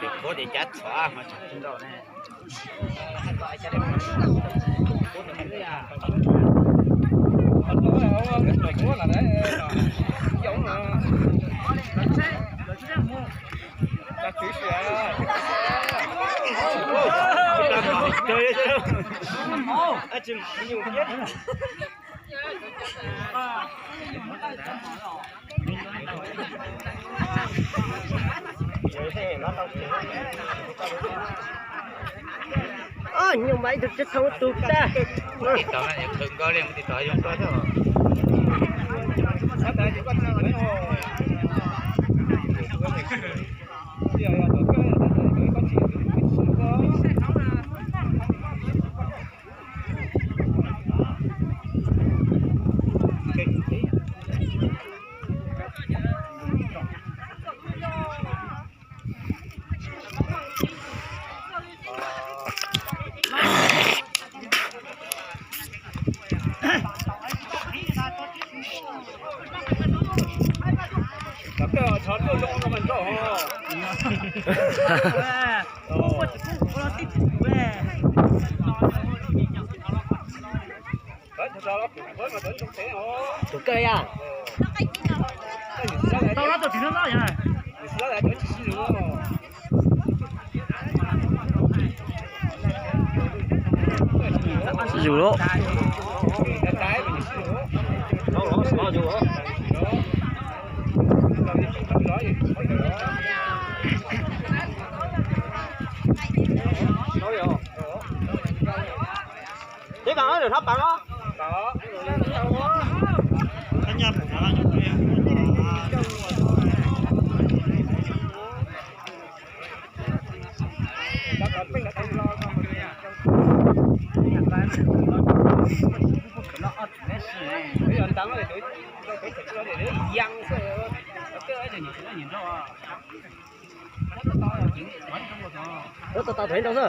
Tus qub ces cab txhov mas tsis nrau ne. Nyuj mas ib tug tsis thoob tus tag. Tiv tauv na, khwv nkauj li mus tiv tauv zoo nkauj thiab. Tus kawg yog. Sib zus lawm. Tib pam, lwm hlob pam os. Tab tom tau rau xwb.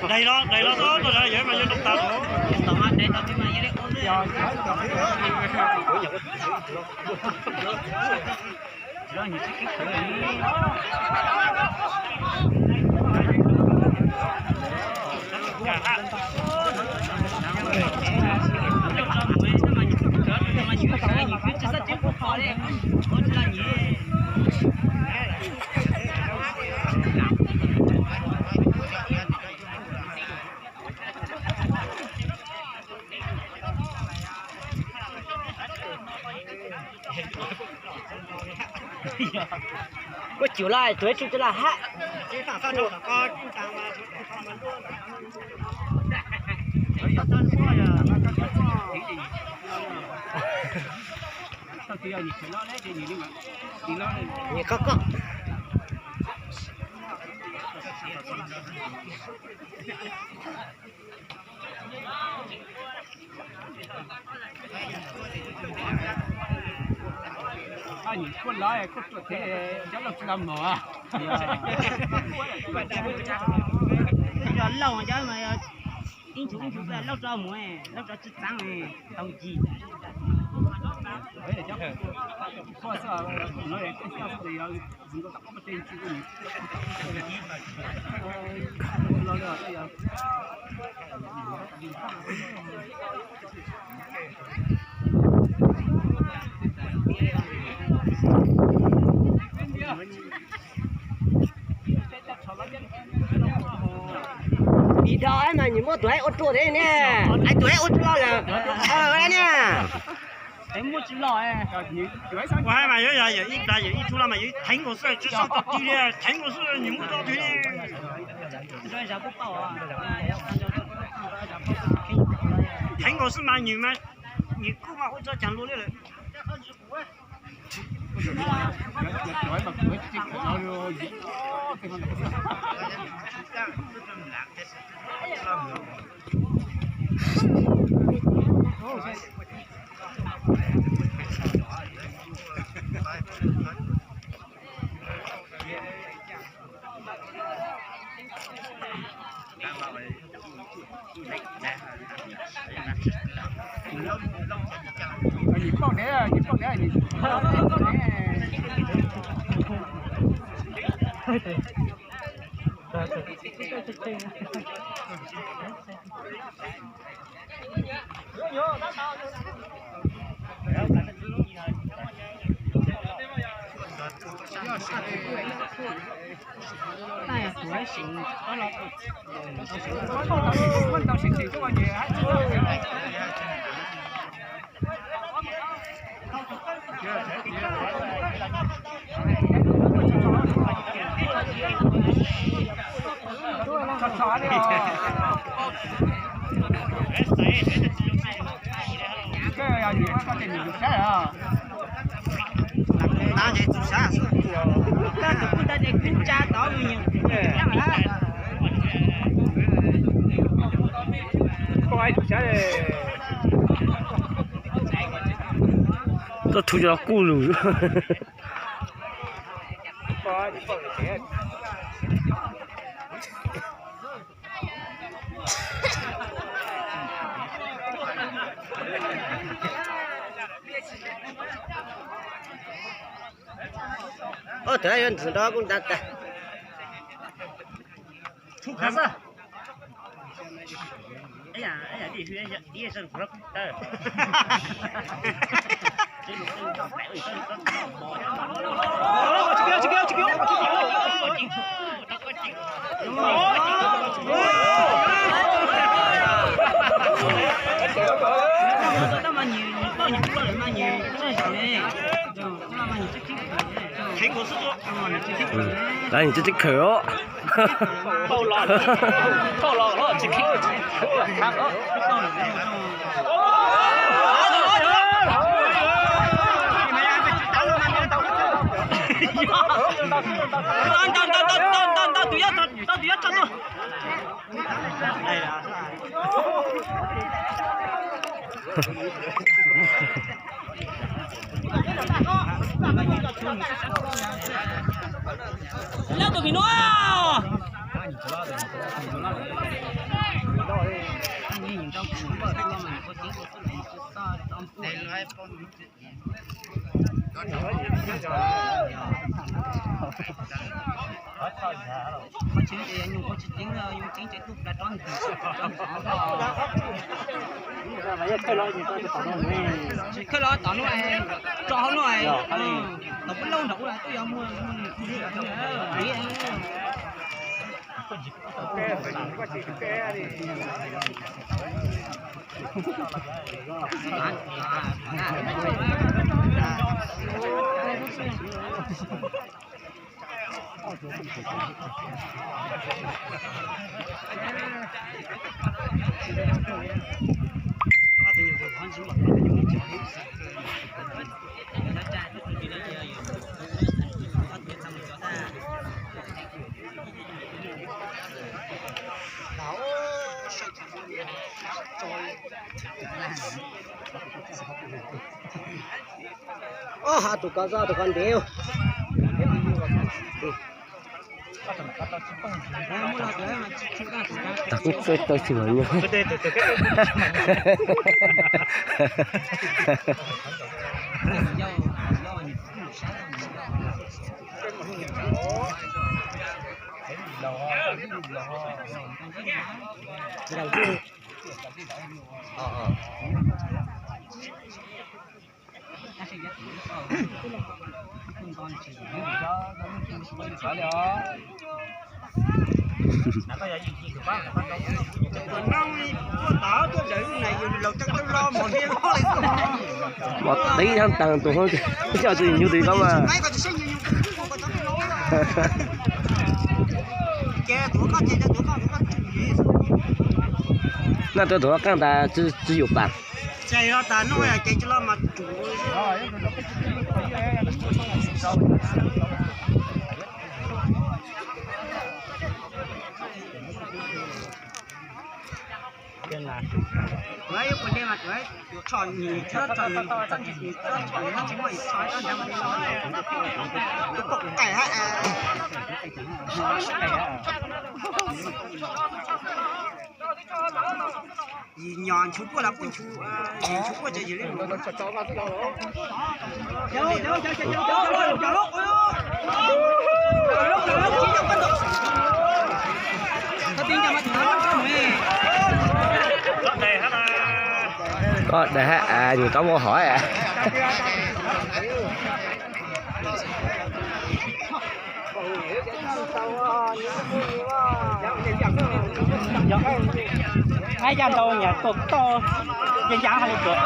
Daig los, daig los tau, tau daig yog mas yog noj tas. Kuj cim lawm, tus ib tug cov laj hab. Nyiam koj koj. Lauj, cov mas ib nthus lauj tso mus, lauj tso tsis txav tau ci. Nim dhau mas nws muab tus haib ua ruam thiab ne. Tus haib ua ruam lawm ne. Ua hais mas yuav yog yawm ib plag yawm ib tug los mas yuav theev nkaus xwb, tsis txhob tau tig li, theev nkaus xwb, nyias muab rau twg li. Theev nkaus xwb mas nyias mas, nyias kuj mas ua tso caag luag li lawm. Tuaj thu cov kuj lug. Ua tug yuav ntxim nrog kuj nta tas. Tsis khawm os. Lab tus vim nuav. Tsis khawb los tom nuav, tso hauv nuav, tom pub lauj nram ub tuaj yuav muag. Ob, tus ko zoj tus ko ntev. Tas kuj txawj tau xwm nyuj. Mos tib thaj taag tus, coj tsis nyug twg koj mas. Noj rau tus qaab tas tsi yuav paam. Yim nyom nchuv puaj los puaj nchuv, nchuv puaj ces yim li. Koj daig hab, nws koj muaj hov. Ab, yaj ntau nyam tuaj toj, yaj ncaj hab li tuaj.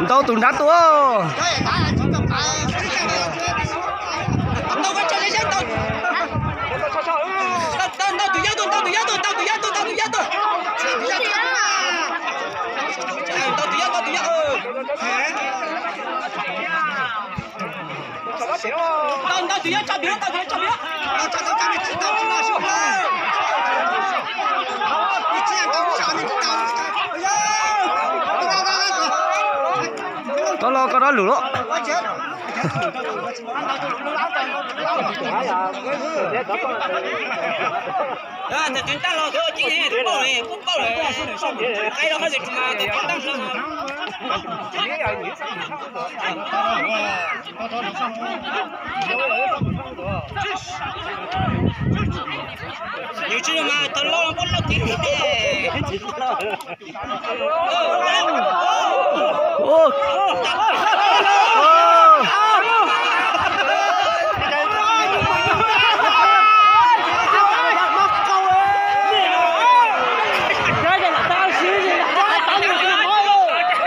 Ntau tus nrad tuaj. Koj los koj rov lug los. Yus tsis mas tau loj loj kiv.